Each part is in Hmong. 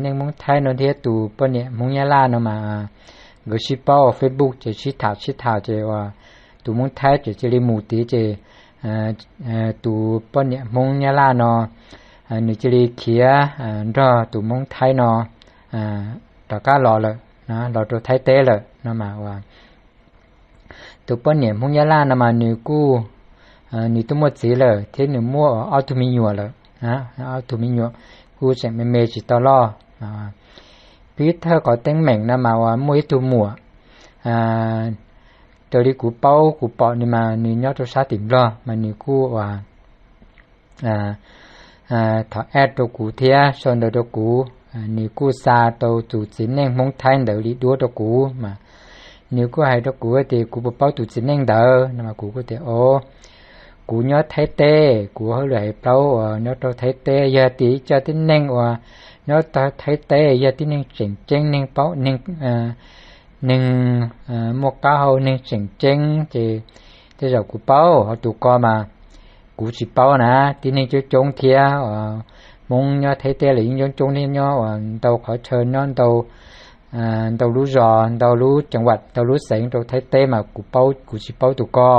neej Hmoob Thaib no thiab tus poj niam Hmoob Nyab Laj no mas nkawd sib paub Facebook ces sib tham sib tham ces ua tus Hmoob Thaib ces cia li mus tid ces tus poj niam Hmoob Nyab Laj no nws cia li khiav nrog tus Hmoob Thaib no rov qab los lawm, los rau Thaib teb lawm no mas ua tus poj niam Hmoob Nyab Laj no mas nws kuj, nws twb muaj txiv lawm thiab nws muaj ob tug me nyuam lawm, ob tug me nyuam kuj tseem me me tsis tau loj. Pib thawj qhov teeb meem no mas ua muaj ib tug muam, raws li kuv paub kuv pom nws mas nws nyob rau sab tim Nplog mas nws kuj ua thov add rau kuv thiab sau ntawv rau kuv, nws kuj xa tau tus txiv neej Hmoob Thaib ntawd li duab rau kuv mas nws kuj hais rau kuv tias kuv puas paub tus txiv neej ntawd no mas kuv kuj tias o, kuv nyob Thaib teb, kuv hauj lwm hais plaub uas nyob rau Thaib teb, yog tias ib co tib neeg uas nyob Thaib teb yog tib neeg tseem ceeb, neeg paub, neeg muaj qab hau, neeg tseem ceeb ces tej zaum kuv paub, ho tus ko mas kuv tsis paub na. Tib neeg coob coob thiab, Hmoob nyob Thaib teb los yeej coob coob thiab, nyob uas ntau qhov chaw, nyob ntau, ntau lub zos, ntau lub ceev vaj, ntau lub xeev rau Thaib teb mas kuv paub, kuv tsis paub tus ko.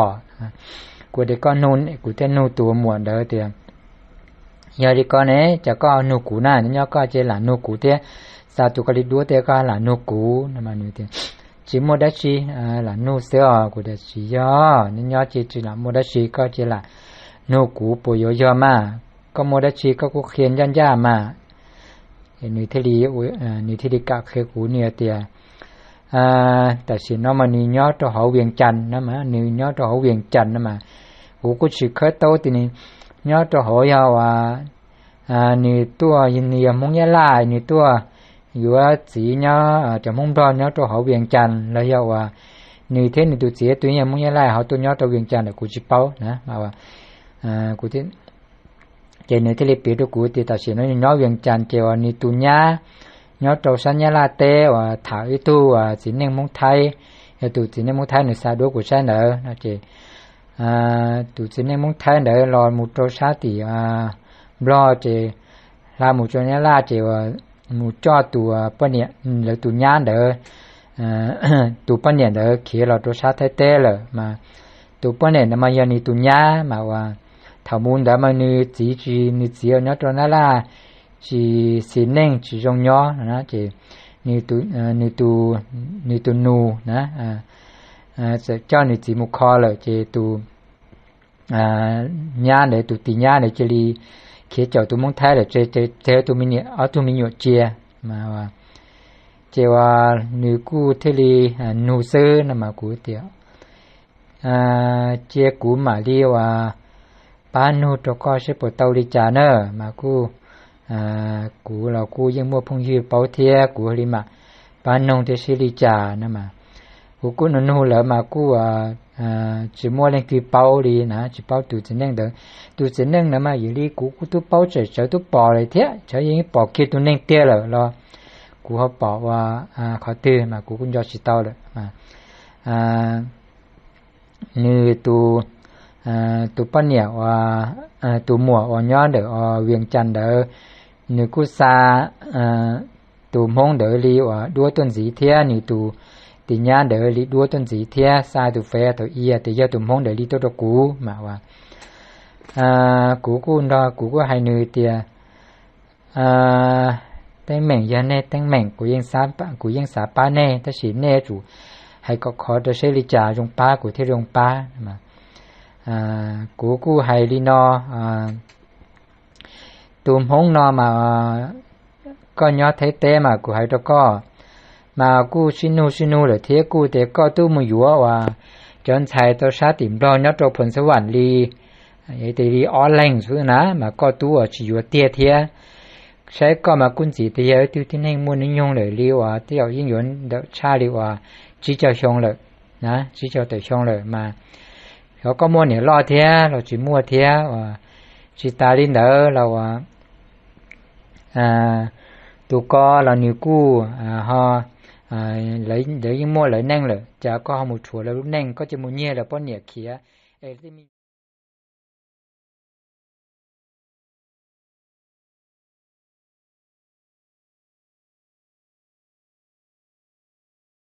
Kuv tias koj nug, kuv thiaj nug tus muam ntawd tias yog li ko ne, cas koj nug kuv na, nyob koj cia li lam nug kuv thiab, xa tus ko li duab thiab koj lam nug kuv no mas nws tias tsis muaj dab tsi, lam nug xwb os. Kuv tias tsis yog, nyob cia li tsis lam muaj dab tsi, koj cia li lam nug kuv puas yuav yog mas, koj muaj dab tsi koj kuj qhia ncaj ncaj mas. Nws thiaj li, nws thiaj li kam qhia kuv, nws tias tam sim no mas nws nyob rau hauv Vias Cas no mas, nws nyob rau hauv Vias Cas no mas kuv kuj tsis khawb tau tias nws nyob rau hauv, yog uas nws tuaj, nws yog Hmoob Nyab Laj nws tuaj yuav txiv nyob, cov Hmoob Nplog nyob rau hauv Vias Cas los yog uas nws thiab nws tus txiv tus yog Hmoob Nyab Laj ho tuaj nyob rau Vias Cas lawm kuv tsis paub na. Ces nws thiaj li piav rau kuv tias tam sim no nws nyob Vias Cas ces uas nws tus nyab nyob rau sab Nyab Laj teb uas tham ib tug txiv neej Hmoob Thaib, yog tus txiv neej Hmoob Thaib nws xa duab kuv saib ntawd no ces tus txiv neej Hmoob Thaib ntawd los mus rau sab tim Nplog ces hla mus rau Nyab Laj ces mus coj tus poj niam, lawv tus nyab ntawd, tus poj niam ntawd khiav los rau sab Thaib teb lawm mas tus poj niam ntawd mas yog nws tus nyab mas uas thaum mus ntawd mas nws txiv tsis, nws txiv nyob rau Nyab Laj tsis xis neej tsis zoo nyob no ces nws tus nus na, txawm coj nws txiv mus kho lawm ces tus nyab ntawd, tus tis nyab ntawd cia li khiav caum tus Hmoob Thaib lawm, tseg tus me niam, ob tug me nyuam cia. Ces uas nws kuj thiaj li nug xwb no mas kuv tias cia kuv mam li uas pab nug rau koj seb puas tau li cas na mas kuj, kuv los kuj yeej muaj phooj ywg paub thiab kuv li mam pab noog thiab seb li cas no mas kuv kuj nug nug lawm mas kuj tsis muaj leej twg paub li na, tsis paub tus txiv neej ntawd. Tus txiv neej ntawd mas yog li kuv kuj twb paub tsawm tsawv twb pom lawm thiab, tsawv yeej pom kiag tus neeg tiag lawm los kuv ho pom ua qhov twg mas kuv kuj nco tsis tau lawm. Nws tus poj niam, tus muam uas nyob ntawm Vias Cas ntawd, nws kuj xa tus Hmoob ntawd li uas duab tuaj ntxiv thiab nws tus tis nyab ntawd li duab tuaj ntxiv thiab xa tus fev thaum i tias yog tus Hmoob ntawd li tuaj rau kuv mas uas kuv kuj nrog, kuv kuj hais nws tias teeb meem yog nej teeb meem, kuv yeej xav pab nej tab sis nej yuav tsum hais kom khov rau seb li cas zoo pab kuv thiaj zoo pab. Kuv kuj hais li no, tus Hmoob no mas koj nyob Thaib teb mas kuv hais rau koj, mas kuj sib nug sib nug lawm thiab kuj tias koj twb mus yuav uas cov ntxhais tau sab tim Nplog nyob rau Phoos Xab Vam li, tias li ob leeg xwb na mas koj twb uas tsis yuav tiag thiab. Saib koj mas kuj ntxim tias yog ib tug tib neeg muaj hnub nyoog lawm li uas tej zaum yeej yuav ntawm tshaj li uas tsib caug xyoo lawm na, tsib caug tawm xyoo lawm mas xyov koj muaj niam loj thiab los tsis muaj thiab uas tsis tas li ntawd los uas tus ko los nws kuj ho, lawv yeej muaj lawv neej lawm, cas koj ho mus rhuav lawv lub neej, koj cia mus nyiag lawv poj niam khiav es